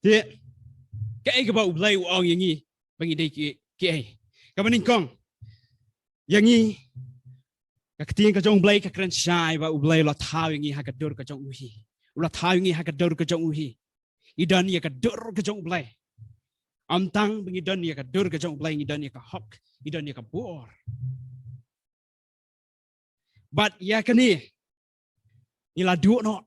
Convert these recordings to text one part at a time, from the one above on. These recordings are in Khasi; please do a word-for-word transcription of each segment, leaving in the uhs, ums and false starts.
Te, kaei kaba U Blei u ong ïa ngi, ba ngi dei ki, kiei? Kaba nyngkong, ïa ngi, ka ktien ka jong U Blei ka kren shai ba U Blei u la thaw ïa ngi ha ka dur ka jong u hi. U la thaw ïa ngi ha ka dur ka jong u hi. Ngi don ïa ka dur ka jong U Blei. Ym tang ba ngi don ïa ka dur ka jong U Blei, ngi don ïa ka hok, ngi don ïa ka bor. Bad ïa kane, ngi la duh noh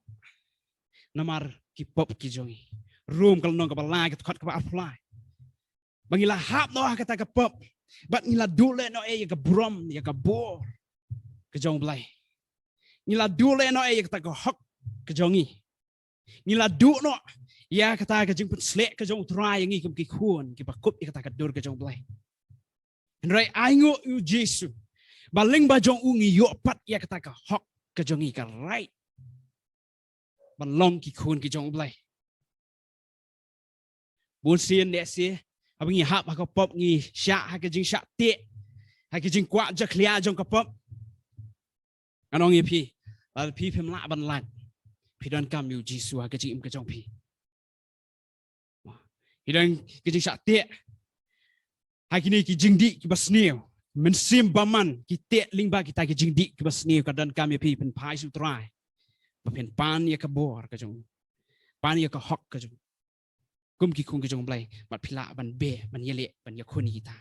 namar ki pop ki jong ngi. Rom ka lynnong kaba lai, ka dkhot kaba arphew lai. Ba ngi la hap noh ha kata ka pop. Bad ngi la duh leh noh ïa ka burom, ïa ka bor ka jong U Blei. Ngi la duh leh noh ïa kata ka hok ka jong ngi. Ngi la duh noh ïa kata ka jingpynsleh ka jong U Trai ïa ngi kum ki khun kiba kup ïa kata ka dur ka jong U Blei. Hynrei ainguh ïa U Jisu, ba lyngba jong u ngi ïoh pat ïa kata ka hok ka jong ngi, ka right ban long ki khun ki jong U Blei. Bun sien, lehse, haba ngi hap ha ka pop, ngi shah ha ka jingshah teh, ha ka jingkwah jakhlia jong ka pop. Ngan ong ïa phi, lada phi phim lah ban lait, phi donkam ïa U Jisu ha ka jingim ka jong phi. Phi don ka jingshah teh ha kine ki jingdih kiba sniew. Mynsiem bymman ki teh lyngba kita ki jingdih kiba sniew, ka donkam ïa phi phin phai sha U Trai, ba phin pan ïa ka bor ka jong u, pan ïa ka hok ka jong u kum ki khun ki jong U Blei, bad phi lah ban beh, ban ïaleh, ban ïakhun ïa kita.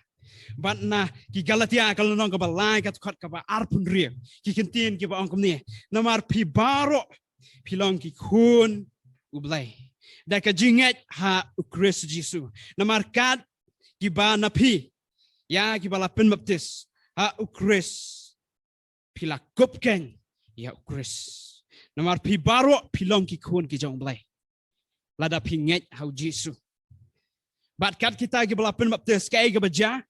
Bad na ki Galatia ka lynnong kaba lai, ka dkhot kaba arphew hynriew, ki kyntien kiba ong kumne: Namar phi baroh phi long ki khun U Blei da ka jingngeit ha U Khrist Jisu. Namar kat kiba na phi, ïa kiba la pynbaptis ha U Khrist, phi la kup keiñ ïa U Khrist. Namar phi baroh phi long ki khun ki jong U Blei lada phi ngeit ha U Jisu. Bad kat kita kiba la pynbaptis, kaei kaba jia?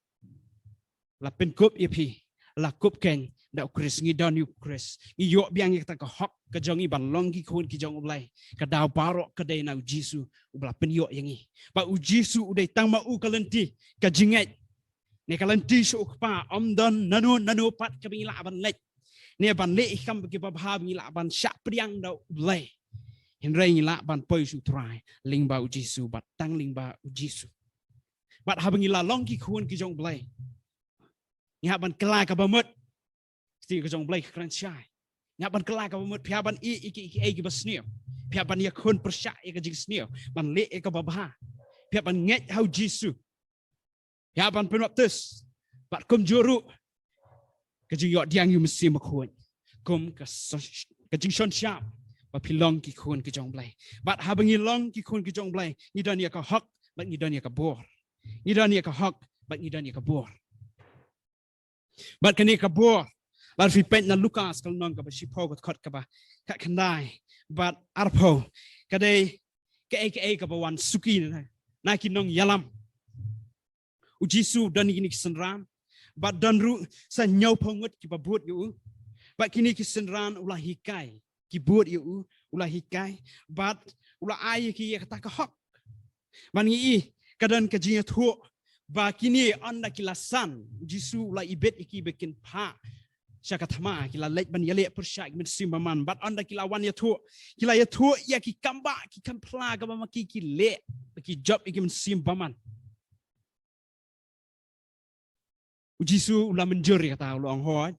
La pynkup ïa phi, la kup keiñ da U Khrist. Ngi don ïa U Khrist, ngi ïoh biang ïa kata ka hok ka jong ngi ban long ki khun ki jong U Blei. Ka daw baroh ka dei na U Jisu uba la pynïoh ïa ngi. Ba U Jisu u dei tang ma u ka lynti ka jingngeit, ne ka lynti sha U Kpa. Ym don nano nano pat kaba ngi lah ban leit, ne ban leh ïa ki kam kiba bha ba ngi lah ban shah pdiang da U Blei. Hynrei ngi lah ban poi sha U Trai lyngba U Jisu, bad tang lyngba U Jisu. Bad haba ngi la long ki khun ki jong U Blei, ngi hap ban kylla kaba mut. Ka ktien ka jong U Blei ka kren shai, ngi hap ban kylla kaba mut. Phi hap ban ïeh ïa ki, ïa ki, ïa kiba sniew. Phi hap ban ïakhun pyrshah ïa ka jingsniew, ban leh ïa kaba bha. Phi hap ban ngeit ha U Jisu. Phi hap ban pynbaptis. Bad kumjuh ruh ka jingïoh pdiang ïa U Mynsiem Bakhuid kum ka so-, ka jingshon shap ba phi long ki khun ki jong U Blei. Bad haba ngi long ki khun ki jong U Blei, ngi don ïa ka hok bad ngi don ïa ka bor. Ngi don ïa ka hok bad ngi don ïa ka bor. Bad kane ka bor, lada phi peit na Lukas ka lynnong kaba shiphew, ka dkhot kaba khatkhyndai bad arphew, ka dei kaei kaei kaba wan suki na, na ki nongïalam. U Jisu u don ïa kine ki synran, bad don ruh sa hynñiewphew ngut kiba bud ïa u. Bad kine ki synran u la hikai, ki bud ïa u, u la hikai, bad u la ai ïa ki ïa kata ka hok. Bad ngi i, ka don ka jingïathuh ba kine ynda ki la san, U Jisu u la ibit ïa ki ba kin phah sha ka thma, ki la leit ban ïaleh pyrshah ïa ki mynsiem bymman. Bad ynda ki la wan ïathuh, ki la ïathuh ïa ki kambah ki kamphla kaba ma ki ki leh ba ki jop ïa ki mynsiem bymman. U Jisu u la mynjur ïa kata, u la ong, hooid,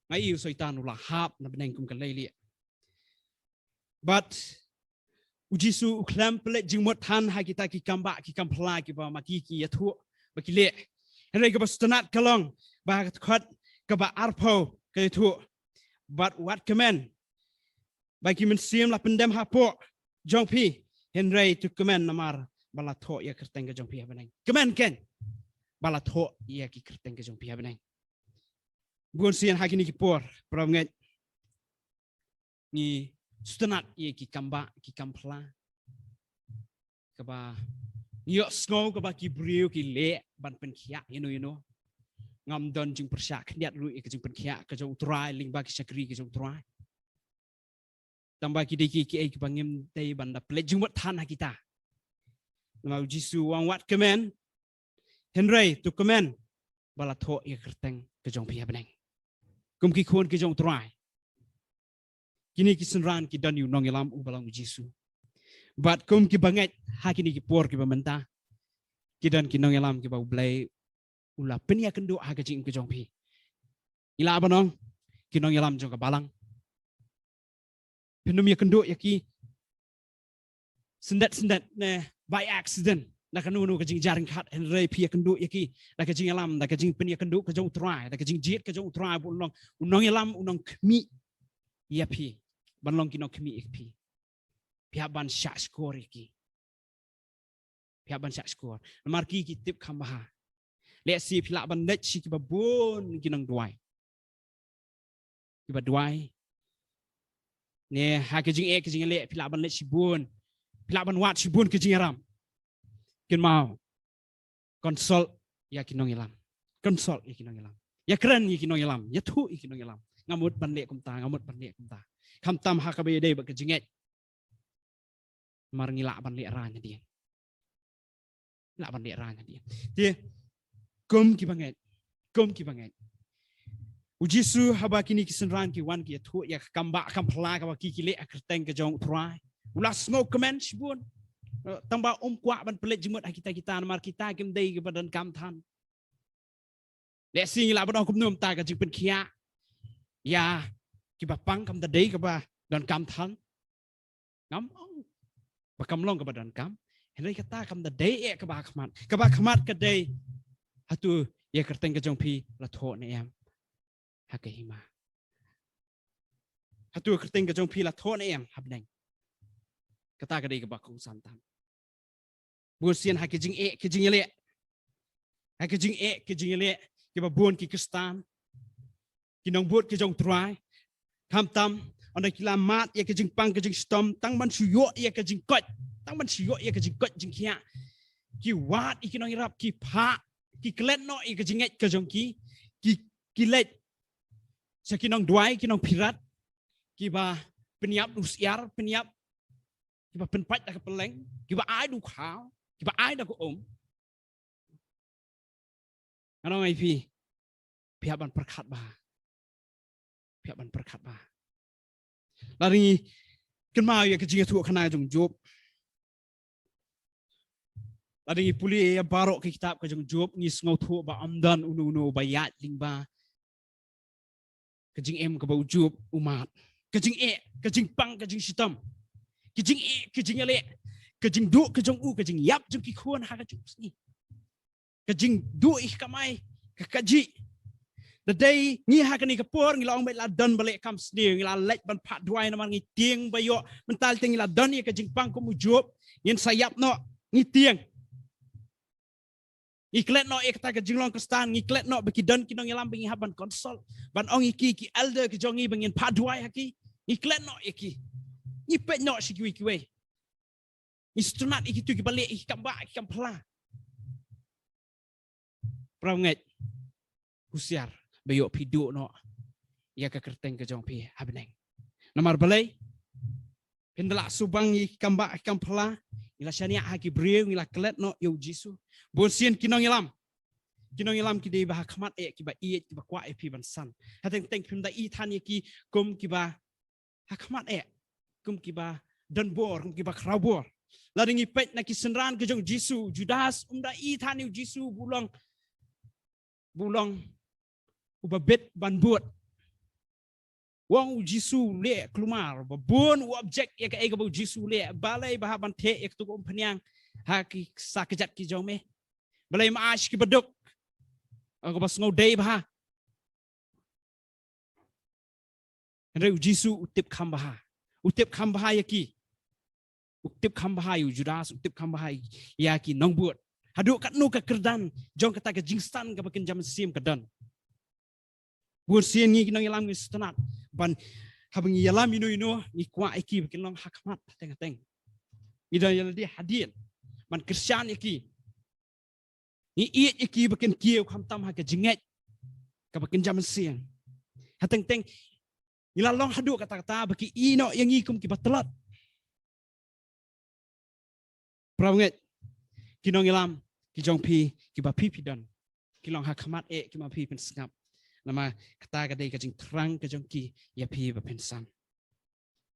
nga i u Soitan u la hap na bneng kum ka leilieh. Bad U Jisu u khlem pynleit jingmut than ha kita ki kambah ki kamphla kiba ma ki ki ïathuh ba ki leh. Hynrei kaba sngewtynnat ka long ba ha ka dkhot kaba arphew ka ïathuh: Bad wat kmen ba ki mynsiem la pyndem hapoh jong phi, hynrei to kmen namar ba la thoh ïa ka kyrteng ka jong phi ha bneng. Kmen keiñ ba la thoh ïa ki kyrteng ka jong phi ha bneng. Bun sien ha kine ki por, para bangeit, ngi sngewtynnat ïa ki kambah ki kamphla kaba ngi ïohsngew kaba ki briew ki leh ban pynkhiah ïano ïano. Ngam don jingpyrshah khyndiat ruh ïa ka jingpynkhiah ka jong U Trai lyngba ki shakri ka jong U Trai. Tangba ki dei ki, kiei kiba ngim dei ban da pynleit jingmut than ha kita. Namar U Jisu u ong wat kmen, hynrei to kmen ba la thoh ïa ka kyrteng ka jong phi ha bneng. Kum ki khun ki jong U Trai, kine ki synran ki don ïa u nongïalam uba long U Jisu. Bad kum ki bangeit ha kine ki por kiba mynta, ki don ki nongïalam kiba U Blei u la pynïakynduh ha ka jingim ka jong phi. Ngi lah ban ong ki nongïalam jong ka balang, phin ym ïakynduh ïa ki syndet syndet ne by accident, na kano kano ka jingjarngkhat, hynrei phi ïakynduh ïa ki da ka jingïalam, da ka jingpynïakynduh ka jong U Trai, da ka jingjied ka jong U Trai, ba un long u nongïalam, u nongkhmih ïa phi, ban long ki nongkhmih ïa phi. Phi hap ban shah shkor ïa ki. Phi hap ban shah shkor. Namar ki ki tip kham bha. Lehse phi lah ban leit sha kiba bun ki nongduwai, kiba duwai, ne ha ka jingeh ka jingïaleh phi lah ban leit shibun, phi lah ban wad shibun ka jingïaram. Kynmaw, consult ïa ki nongïalam. Consult ïa ki nongïalam. Ïakren ïa ki nongïalam, ïathuh ïa ki nongïalam. Nga mut ban leh kumta, nga mut ban leh kumta. Khamtam ha kaba ïadei bad ka jingngeit. Mar ngi lah ban leh rang hadien. Lah ban leh rang hadien. Te kum ki bangeit, kum ki bangeit, U Jisu haba kine ki synran ki wan ki ïathuh ïa ka kam bah kam pla kaba ki ki leh ha kyrteng ka jong U Trai, u la sngewkmen shibun. Eh, tang ba um kwah ban pynleit jingmut ha kita kita, namar kita kim dei kiba donkam than. Lehse ngi lah ban ong kumno mynta, ka jingpynkhiah ïa kiba pang kam da dei kaba donkam than? Ngam ong ba kam long kaba donkam, hynrei kata kam da dei eh kaba ha khmat. Kaba ha khmat ka dei, hato ïa kyrteng ka jong phi la thoh ne em ha ka hima? Hato ïa kyrteng ka jong phi la thoh ne em ha bneng? Kata ka dei kaba kongsan tam. Bun sien ha ki jingeh ki jingïaleh, ha ki jingeh ki jingïaleh, kiba bun ki Khristan, ki nongbud ki jong U Trai, khamtam, ynda ki la mad ïa ka jingpang ka jingshitom, tang ban shu ïoh ïa ka jingkoit, tang ban shu ïoh ïa ka jingkoit jingkhiah, ki wad ïa ki nongïarap, ki phah, ki klet noh ïa ka jingngeit ka jong ki, ki, ki leit sha ki nongduwai, ki nongpyrkhat, kiba pynïap da u syiar, pynïap, kiba pynpait da ka pylleng, kiba ai da u khaw, kiba ai da ka um. Ngan ong ïa phi, phi hap ban pyrkhat bha. Phi hap ban pyrkhat bha. Lada ngi kynmaw ïa ka jingïathuhkhana jong u Job, lada ngi pule ïa baroh ka kitab ka jong u Job, ngi sngewthuh ba ym don uno uno ba ïaid lyngba ka jingim kaba u Job u mad. Ka jingeh, ka jingpang, ka jingshitom, ka jingeh, ka jingïaleh, ka jingduh ka jong u, ka jingïap jong ki khun ha ka jingsngi, ka jingduh ïa ka kamai, ka kajih. Da dei ngi ha kane ka por, ngi la ong ba la don ba leh kam sniew, ngi la leit ban phah duwai namar ngi tieng ba ïoh. Mynta te ngi la don ïa ka jingpang kum u Job, ngin sa ïap noh, ngi tieng. Ngi klet noh ïa kata ka jinglong Khristan, ngi klet noh ba ki don ki nongïalam ba ngi hap ban consult, ban ong ïa ki, ki elder ki jong ngi ba ngin phah duwai ha ki. Ngi klet noh ïa ki. Ngi peit noh sha kiwei kiwei. Ngi sngewtynnat ïa kito kiba leh ïa ki kam bah ki kam pla. Para bangeit, husiar ba ïoh phi duh noh ïa ka kyrteng ka jong phi ha bneng. Namar balei? Phin da lah subang ïa ki kam bah ki kam pla, ngi la shaniah ha ki briew, ngi la klet noh ïa u Jisu. Bun sien ki nongïalam, ki nongïalam ki dei ba ha khmat eh, kiba ïeit, kiba kwah ïa phi ban san. Ha teng teng phim da ïohi than ïa ki kum kiba ha khmat eh, kum kiba don bor, kum kiba khraw bor. Lada ngi peit na ki synran ka jong u Jisu, u Judas um da ïohi than ïa u Jisu ba u long, ba u long uba bit ban bud. U ong u Jisu u leh kulmar, ba bun u object ïa kaei kaba u Jisu u leh, balei ba hap ban theh ïa kato ka umphniang ha ki sa kjat ki jong me? Balei ma ai sha kiba duk? Ong kaba sngew dei bha. Hynrei u Jisu u tip kham bha. U tip kham bha ïa ki. U tip kham bha ïa u Judas, u tip kham bha ïa ki nongbud. Haduh katno ka kyrdan jong kata ka jingsan kaba kynja mynsiem ka don. Bun sien ngi ki nongïalam ngi sngewtynnat ban haba ngi ïalam ïano ïano, ngi kwah ïa ki ba kin long ha khmat ha teng ha teng. Ngi don ïa lade hadien ban kyrshan ïa ki. Ngi ïeit ïa ki ba kin kiew khamtam ha ka jingngeit kaba kynja mynsiem. Ha teng teng ngi la long haduh katta katta ba ki ïehnoh ïa ngi kum kiba tlot. Para bangeit, ki nongïalam ki jong phi kiba phi phi don, ki long ha khmat eh, ki ma phi phin sngap. Namar kata ka dei ka jingthrang ka jong ki ïa phi ba phin san.